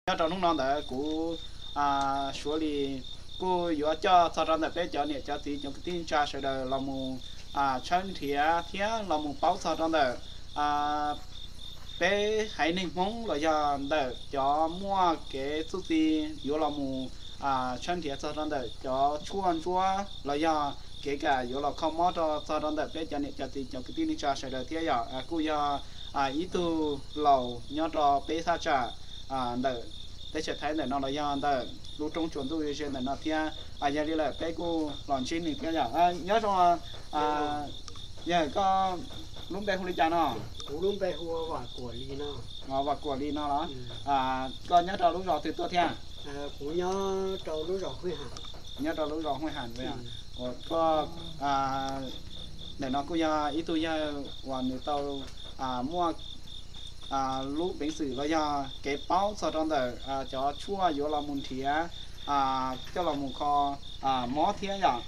Nyob rau hnub no ntawd kuv Suav Lis kuj yuav coj txog rau ntawm peb cov niam cov txiv cov kwv tij neej tsa sawv daws los mus tshawb nrhiav thiab los mus paub txog rau ntawm peb haiv neeg Hmoob los yog ntawm cov muaj kev txuj ci yuav los mus tshawb nrhiav txog rau ntawm cov tshuaj ntsuab los yog kev kam yuav los kho mob rau txog rau ntawm peb cov niam cov txiv cov kwv tij neej tsa sawv daws thiab yom. Kuj yog ib tug laus nyob rau peb thaj tsam ntawm teb chaws Thaib ntawm no los yog ntawm lub roob tsuas ntuj ze ntawm no thiab. Yog li lawm peb kuj los ntsib nws thiab yom. Nyob zoo, yog koj lub npe hu li cas no? Kuv lub npe hu Vam Kuam Lis no. Vam Kuam Lis no los? Koj nyob rau lub zos twg tuaj thiab? Kuv nyob rau lub zos Hwj Ham. Nyob rau lub zos Hwj Ham. Koj ntawm no kuj yog ib tug yawg uas nws tau muaj lub peev xwm los yog kev paub txog rau ntawm cov tshuaj yuav los mus nrhiav coj los mus kho mob thiab yom.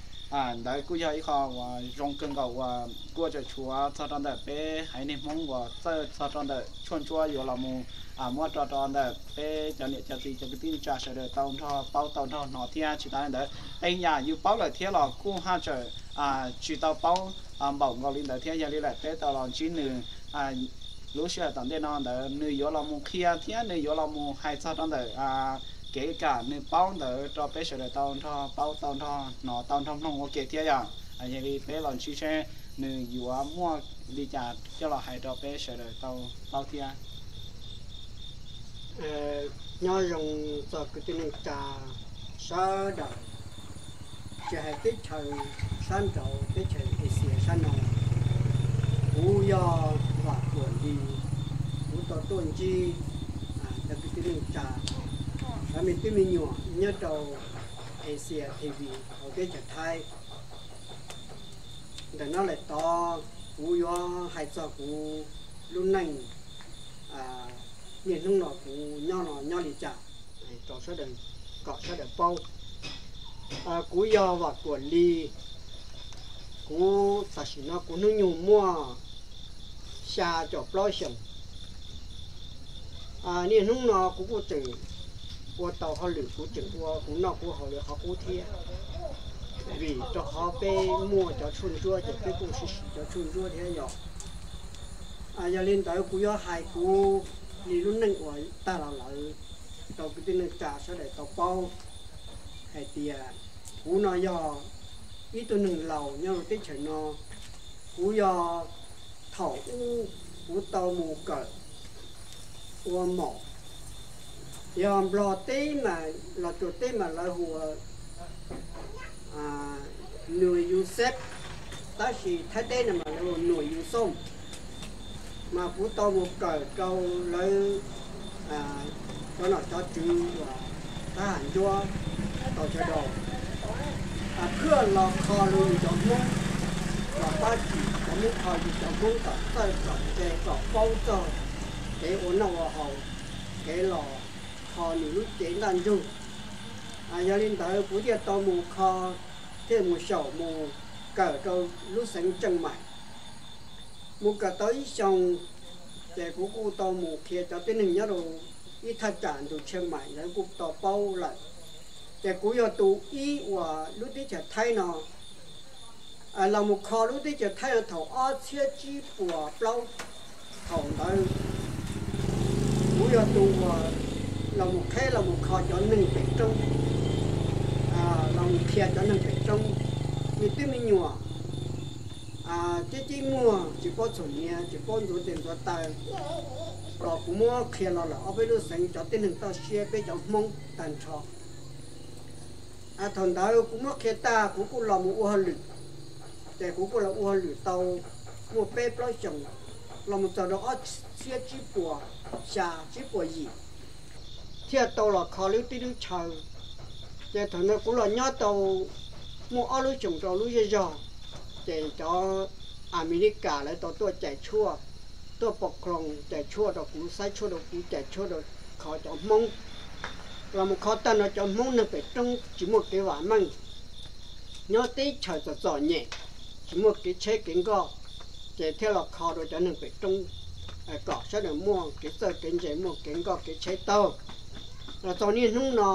Ntawd kuj yog ib qho uas zoo kawg nkaus uas kuj tseem tshuav txog rau ntawm peb haiv neeg Hmoob uas txawj txog rau ntawm tshuaj ntsuab yuav los mus muab rau rau ntawm peb cov niam cov txiv cov kwv tij neej tsa sawv daws tau nrog paub tau nrog hnov thiab. Tsis tas li ntawd, qee yam yus paub lawm thiab los kuj haj tseem tsis tau paub npaum nkaus li ntawd thiab. Yog li lawm peb tau los ntsib nws lub sij hawm tom ntej no ntawd nws yuav los mus qhia thiab nws yuav los mus hais txog rau ntawm kev kam nws paub ntawd rau peb sawv daws tau nrog paub tau nrog hnov tau nrog mloog ua ke thiab yom. Yog li peb los ntsib seb nws yuav muaj li cas coj los hais rau peb sawv daws tau paub thiab. Nyob zoo txog kwv tij neej tsa sawv daws, tsis hais teb chaws sab nraud teb chaws Asia sab no. Kuv yog Vam Kuam Lis, kuv tau tuaj ntsib cov kwv tij neej tsa, cov me tub me nyuam nyob rau Asia T V hauv teb chaws Thaib. Ntawm no lawm tod kuv yuav hais txog kuv lub neej niaj hnub no kuv nyob no nyob li cas rau sawv daws, kom sawv daws paub. Kuv yog Vam Kuam Lis, kuv tam sim no kuv hnub nyoog muaj xya caum plaub xyoos. Niaj hnub no kuv kuj tseem ua tau hauj lwm, kuv tseem ua kuv noj kuv haus li qhov qub thiab, vim rau qhov peb muaj cov tshuaj ntsuab ces peb kuj siv siv cov tshuaj ntsuab thiab yom. Yog li ntawd kuv yuav hais kuv li lub neej uas tag los lawm rau kwv tij neej tsa sawv daws tau paub hais tias kuv no yog ib tug neeg laus nyob rau teb chaws no. Kuv yog thaum ub kuv tau mus kawm ua mom, yog Nplog teb mas Los Tsuas teb mas lawv hu ua Nuam Yuseb, tab sis Thaib teb no mas lawv hu ua Nuam Yuseb. Mas kuv tau mus kawm rau lawv cov nom cov tswv uas thab ham ntsuab tau sawv daws, thiaj los kho rau yus cov Hmoob, los pab tsim cov Hmoob, kho yus cov Hmoob kom txawj kom ntse kom paub txog kev ua noj ua haus, kev los kho nws lub cev ntaj ntsug. Yog li ntawd kuv thiaj tau mus kho, thiaj mus xyaum mus kawm rau lub xeev Tseej Maim. Mus kawm tau ib xyoos, ces kuv kuj tau mus qhia cov tib neeg nyob rau ib thaj tsam ntug Tsheej Maim ntawd kuj tau paub lawm. Ces kuv yog tus ib uas lub teb chaws Thaib no los mus kho lub teb chaws Thaib no thaum ob txhiab tsib puas plaub. Thaum ntawd kuv yog tus uas los mus qheb los mus kho cov neeg pem roob, los mus qhia cov neeg pem roob, me tub me nyuam cib cib muag tsis paub txhuam hniav tsis paub ntxuav tes ntxuav taw, los kuv muab qhia los lawm ob peb lub xeev cov tib neeg toj siab peb cov Hmoob tag nrho. Thaum ntawd kuv muab qhia tag kuv kuj los mus ua hauj lwm, ces kuv kuj los ua hauj lwm tau muaj peb plaub xyoos, los mus txog rau ob txhiab tsib puas xya tsib puas yim, thiaj tau los kho lub teb lub chaw. Ces thaum ntawd kuv los nyob tau muaj ob lub xyoos rau lub zej zog, ces cov Amelikas lawv tau tuaj cais tshuaj, tuaj pov khoom cais tshuaj rau kuv, xaib tshuaj rau kuv, cais tshuaj rau kho cov Hmoob. Los mus kho tag nrho cov Hmoob neeg pem roob tsis muaj kev vam meej, nyob teb chaws txom txom nyem, tsis muaj kev tsheb kev nkoj, ces thiaj los kho rau cov neeg pem roob kom sawv daws muaj kev txawj kev ntse, muaj kev nkoj kev tsheb taug. Los txog niaj hnub no,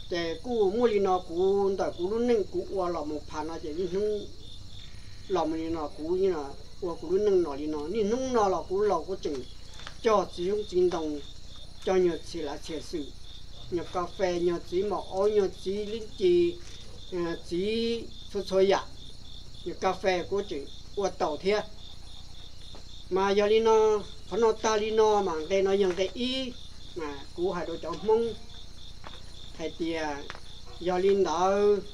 ces kuj muaj li no, kuv ntawm kuv lub neej kuv ua los mus phas no ces niaj hnub los mus li no kuv ua kuv lub neej no li no. Niaj hnub no los kuv laus kuv tseem cog txiv zoo txiv ntoo, cog nyuag txhia lav txhia xwm, nyuag kas fes, nyuag txiv maum aub, nyuag txiv lib ci, txiv txhua txhua yam, nyuag kas fes kuv tseem ua tau thiab. Mas yog li no, qhov no tag li no mas nqe no yog nqe ib, mas kuv hais rau cov Hmoob hais tias, yog li ntawd,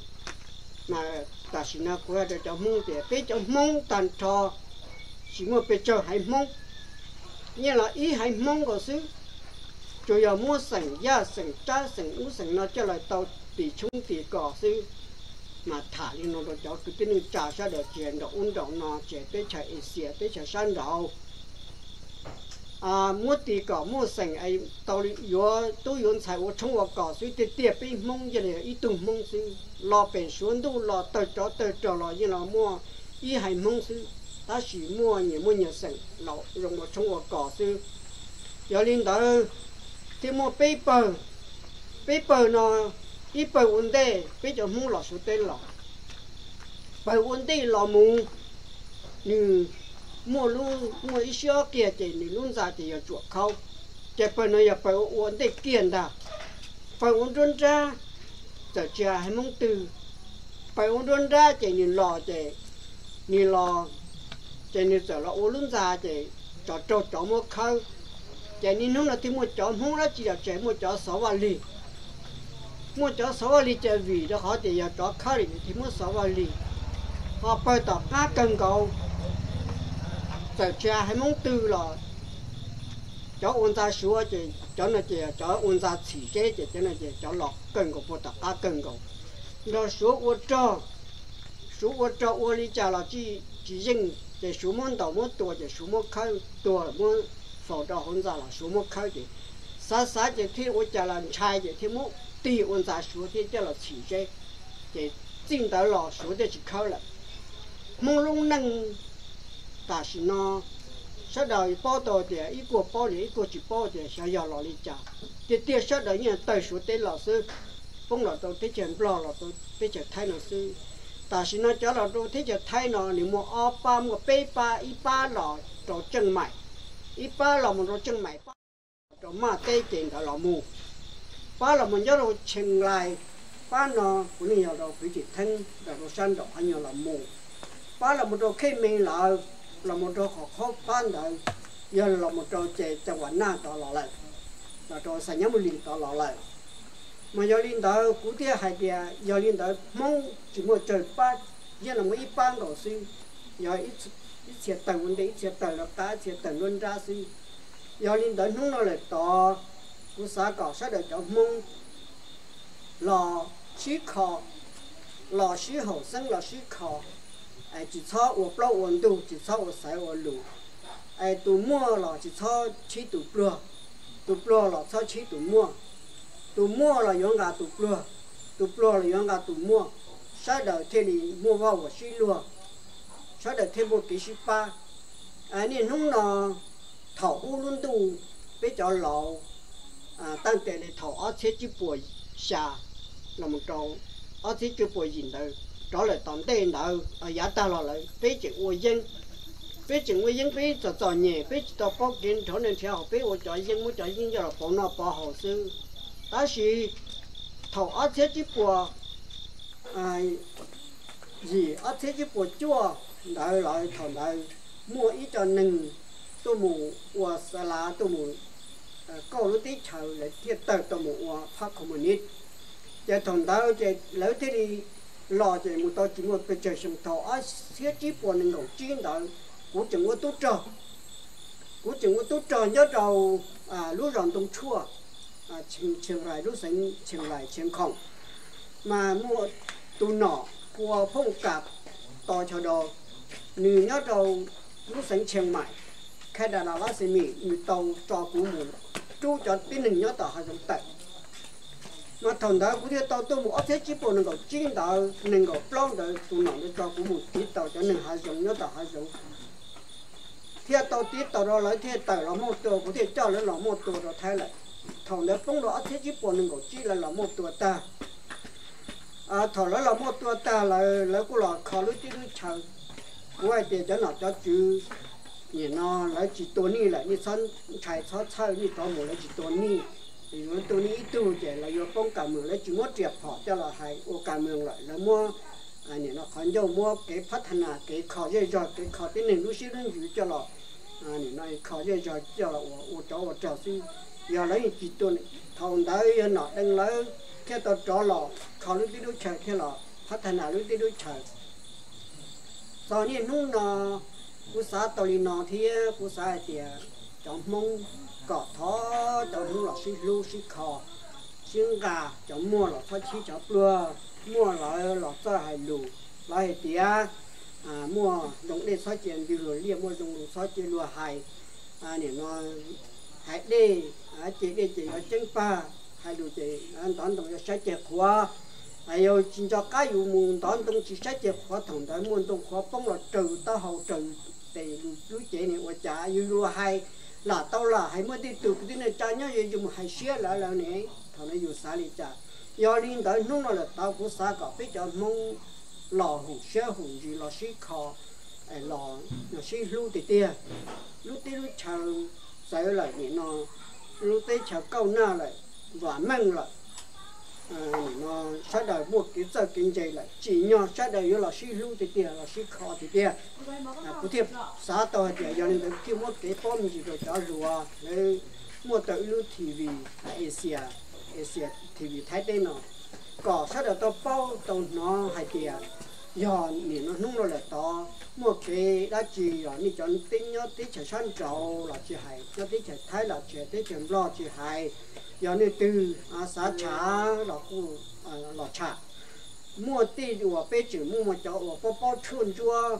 mas tam sim no kuv hais rau cov Hmoob tias peb cov Hmoob tag nrho tsis muaj pes tsawg haiv Hmoob, nyiaj los ib haiv Hmoob nkaus xwb, tsuas yog muab xeem Yaj xeem Tsab xeem ub xeem no coj los tau tis tshoob tis kos xwb. Mas tham li no rau cov kwv tij neej tsa sawv daws tsis hais nraum ub nraum no, tsis hais teb chaws Asia teb chaws sab nraud, muab tis kom muaj xeem tau yuav tub yuav ntxhais ua tshoob ua kos xwb. Tiag tiag peb Hmoob yeej yog ib tug Hmoob xwb, los pem Suav ntuj los tawg tsov tawg rog los yeej los muaj ib haiv Hmoob xwb, tab sis muaj nyias muaj nyias xeem los zoo ua tshoob ua kos xwb. Yog li ntawd, thiaj muaj peb pawg, peb pawg no, ib pawg ua ntej peb cov Hmoob los Suav teb los, pawg ua ntej los mus, nws muaj lub, muaj ib sib ob kiag ces nws lub ntxa ces yog tsuam khaub, ces pawg no yog pawg ua ntej kiag ntag. Pawg ua nruab nrab, txawm tsis hais haiv Hmoob twg, pawg ua nruab nrab ces nws los ces, nws los, ces nws txawm los ua lub ntxa ces tsov raug tsov muab khawb. Ces niaj hnub no thiaj muaj cov Hmoob dab tsi los tsis hais, muaj cov xov vaj lig, muaj cov xov vaj lig ces vim rau qhov tias yog tsov khawb li nws thiaj muab xov vaj lig. Ho pawg tom qab kawg nkaus, txawm tsis hais haiv Hmoob twg los, cov ua ntxa Suav ces cov no ces cov ua ntxa txhim zeb ces cov no ces cov los kawg nkaus puag tom qab kawg nkaus, nrog Suav ua rog. Suav ua rog ua li cas los tsis yeej ces Suav muab ntaus muab tua ces Suav muab khawb, tua muab faus rau hauv ntxa los Suav muab khawb ces xav xav ces thiaj ua cas los ntshai ces thiaj muab tig ua ntxa Suav thiab coj los txhim zeb. Ces txij ntawd los Suav thiaj tsis khawb lawm. Hmoob lub neej tam sim no sawv daws paub tau tias ib kuag paub li ib kuag tsis paub tias xyov yog los li cas. Tiag tiag sawv daws yeej tawg Suav teb los xwb, poob los rau teb chaws Nplog los rau teb chaws Thaib no xwb. Tam sim no cov los rau teb chaws Thaib no nws muaj ob pab, muaj peb pab, ib pab los rau Tseej Maim, ib pab los mus rau Tseej Maim, pab rau Maj teb ces ntawd los mus, pab los mus nyob rau Tsheej Lais, pab no kuv yeej yog rau Pwv Cim Theeb los rau sab nraum qhov nyuag los mus, pab los mus rau Khej Mees lawm, los mus rau qhov qhob pab ntawd, yog los mus rau ces Cam Vam Naj tod los lawm, los rau Xas Nyab Mus Lis tod los lawm. Mas yog li ntawd kuv thiaj hais tias yog li ntawd Hmoob tsis muaj tsawg pab, yeej los muaj ib pab nkaus xwb, yog ib txhia tawg ua ntej ib txhia tawg rov qab ib txhia tawg nruab nrab xwb. Yog li ntawd hnub no lawm tod, kuv xav kom sawv daws cov Hmoob los sib kho, los sib haum xeeb los sib kho, tsis txhob ua plaub ua ntug, tsis txhob ua xaiv ua lus. Tus muaj los tsis txhob chib tus pluag, tus pluag los txhob chib tus muaj, tus muaj los yuav nqa tus pluag, tus pluag los yuav nqa tus muaj, sawv daws thiaj li muaj vaj huam sib luag, sawv daws thiaj muaj kev sib pab. Niaj hnub no, thaum ub lub ntuj, peb cov laus, tab tes li thaum ob txhiab tsib puas xya los mus rau ob txhiab tsib puas yim ntawd rov lawm tom ntej ntawd yav tag los lawm peb tseem ua yeeb, peb tseem ua yeeb peb txom txom nyem peb tsis tau paub kev nrhav neeg nrhiav haus, peb ua cov yeeb muab cov yeeb coj los pauv noj pauv haus xwb. Tab sis thaum ob txhiab tsib puas yim ob txhiab tsib puas cuaj ntawd lawm, thaum ntawd muaj ib co neeg tuaj mus ua xa lav tuaj mus kauj lub teb chaws, lawv thiaj tawg tau mus ua phab Communist. Ces thaum ntawd ces lawv thiaj li los ces mus tau tsis muaj pes tsawg xyoo. Thaum ob txhiab tsib puas nees nkaum tsib ntawd, kuv tseem ua tub rog, kuv tseem ua tub rog nyob rau lub zos Ntoo Tshuaj, Tsheej Lais, lub xeev Tsheej Lais Tsheej Khoom. Mas muaj tus nom hu ua Phooj Kam To Chau Dau, nws nyob rau lub xeev Tsheej Maim, Khaib Da Las Lab Xes Mis, nws tau tso kuv mus rub cov tib neeg nyob tom hav zoov tawm. Mas thaum ntawd kuv thiaj tau tuaj mus ob txhiab tsib puas nees nkaum tsib ntawd, nees nkaum plaub ntawd tus nom ntawd tso kuv mus tiv taus cov neeg hav zoov nyob tom hav zoov, thiaj tau tiv taus rau lawv thiaj tawm los muaj tua, kuv thiaj coj lawv los muaj tua rau Thaib lawm. Thaum ntawd poob rau ob txhiab tsib puas nees nkaum tsib lawv los muaj tua tag. Thaum lawv los muaj tua tag lawm lawv kuj los kho lub teb lub chaw. Kuv hais tias cov nom cov tswv nim no lawv tsis tua nej lawm, nej txhob ntshai txhob txhawj, nej rov mus lawv tsis tua nej. Yus tua nej ib tug ces lawv yuav poob kas mees, lawv tsis muab riam phom coj los hais ua kas mees lawm, lawv muab nim no qhov ncauj muab kev phab tha nas, kev kho zej zog, kev kho tib neeg lub siab lub ntsws coj los, nim no kho zej zog coj los ua, ua tsov ua rog xwb. Yog lawv yeej tsis tua, thaum ntawd yog nom dees lawv thiaj tau rov los kho lub teb lub chaw thiab los phab tha nas lub teb lub chaw. Txog niaj hnub no kuv xav tau li no thiab kuv xav hais tias cov Hmoob kom thov cov Hmoob los sib hlub sib kho sib nqa, cov muaj los txhob chib cov pluag, muaj lawv los txawj hais lus, lawv hais tias muaj zoo dej txhob cia ntws luag liaj, muaj zoo lus txhob cia luag hais. Nim no hais dej, ce dej ces yuav ceeb pag, hais lus ces ntov ntoo yuav saib ceg qhuav. Yog tsis nco qab yus mus ntov ntoo tsis saib ceg qhuav, thaum ntawd muaj ntoo qhuav poob los raws taub hau raws tes lub cev ne ua cas yus yuav hais lam tau lam hais, muaj tej tug kwv tij neej tsa nyob ze yus mus hais siab lawv lawv ne, thaum no yus xav li cas? Yog li ntawd hnub no lawm tod kuv xav kom peb cov Hmoob los hum siab hum ntsws los sib kho, los sib hlub tiag tiag. Lub teb lub chaw txawv lawm nim no, lub teb chaws kauj naj lawm, vam meej lawm, nim no sawv daws muaj kev txawj kev ntse lawm, tsim nyog sawv daws yuav los sib hlub tiag tiag los sib kho tiag tiag. Kuv thiaj xav tau hais tias yog li ntawd thiaj muab kev paub me ntsis rau cov hluas, lawv muaj tau ib lub T V, Asia, Asia T V Thaib teb no, kom sawv daws tau paub tau hnov hais tias yog nim no hnub no lawm tod muaj kev dab tsi, yog nej cov teb nyob teb chaws sab nraud los tsis hais, nyob teb chaws Thaib los tsis hais, teb chaws Nplog tsis hais, yog nej twg xav tsham los kuj los tsham. Muaj tej uas peb tseem muaj cov uas paub paub tshuaj ntsuab,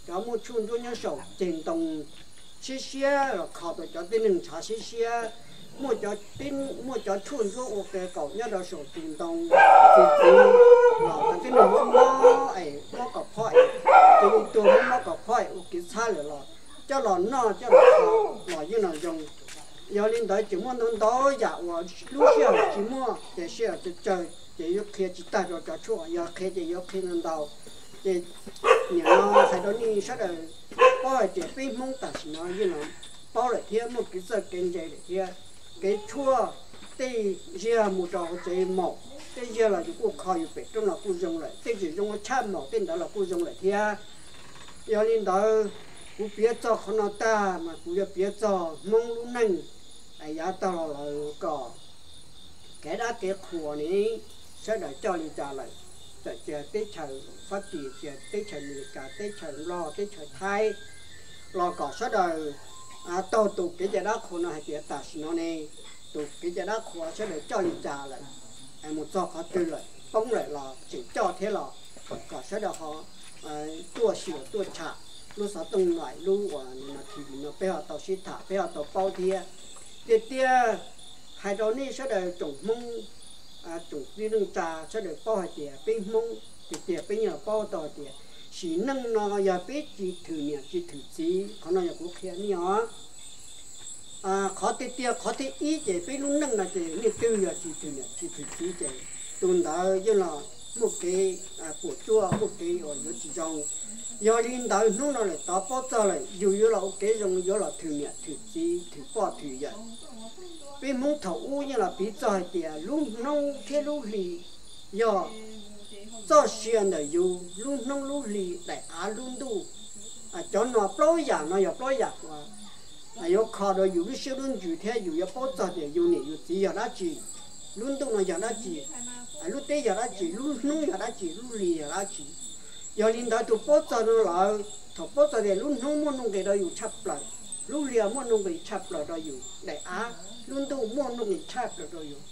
cov muaj tshuaj ntsuab nyob saum ceg ntoo siab siab los kho tau cov tib neeg ntshav siab siab. Muaj cov tshuaj ntsuab ua ke kaum nyob rau saum tus ntoo txi txiv los cov tib neeg mob mob es mob kom phob es, ces li tuag mob mob kom phob es ua kev txhab lawm los coj los noj coj los kho los yeej los zoo. Yog li ntawd ces muaj ntau ntau yam uas lub sij hawm tsis muaj ces sij hawm tsawg tsawg ces yuav qhia tsis tag rau cov tshuaj, yog qhia ces yuav qhia ntau ntau. Ces nim no hais rau nej sawv daws paub hais tias peb Hmoob tam sim no yeej los paub lawm thiab muaj kev txawj kev ntse lawm thiab. Kev tshuaj tej zaug mus rau hauv tsev maum, tej zaug los yus kuj kho yus pem roob los kuj zoo lawm, tej tsis zoo ua tshaj maum tej ntawd los kuj zoo lawm thiab. Yog li ntawd, kuv piav txog qhov no tag mas kuv yuav piav txog Hmoob lub neej yav tag los lawm kom kev dab kev qhuas ne sawv daws coj li cas lawm, txawm tias teb chaws Fab Kis, tias teb chaws Amelikas, teb chaws Nplog, teb chaws Thaib, los kom sawv daws taug tus kev cai dab qhuas no hais tias tam sim no ne, tus kev cai dab qhuas sawv daws coj li cas lawm, mus txog qhov twg lawm, poob lawm los tseem coj thiab los kom sawv daws ho tuaj xyuas tuaj tsham lub xov tooj no, lub uas T V no peb ho tau sib tham peb ho tau paub thiab. Tiag tiag hais rau nej sawv daws tsoom Hmoob, tsoom tib neej tsa sawv daws paub hais tias peb Hmoob tiag tiag peb yeej paub tau hais tias sim neej no yog peb tsis thwm niam tsis thwm txiv, qhov no yog kuv qhia nej os. Qhov tiag tiag qhov thib ib ces peb lub neej no ces nej twg yog tsis thwm niam tsis thwm txiv ces tus ntawd yeej los muaj kev puas tsuaj, muaj kev uas yuav tsis zoo. Yog li ntawd hnub no lawm tod paub txog lawm yus yuav los ua kev zoo yuav los thwm niam thwm txiv thwm poj thwm yawm. Peb Hmoob thaum ub yeej los piv txog hais tias lub hnub thiab lub hli yog txoj sia ntawm yus, lub hnub lub hli, daim av lub ntuj. Cov no plaub yam no yog plaub yam uas yuav kho rau yus lub siab lub ntsws thiab yus yuav paub txog tias yus niam yus txiv yog dab tsi, lub ntuj no yog dab tsi, lub teb yog dab tsi, lub hnub yog dab tsi, lub hli yog dab tsi. Yog li ntawd tus paub txog no lawm, thaum paub txog tias lub hnub muaj nuj nqis rau yus tshaj plaws, lub hli muaj nuj nqis tshaj plaws rau yus, daim av lub ntuj muaj nuj nqis tshaj plaws rau yus,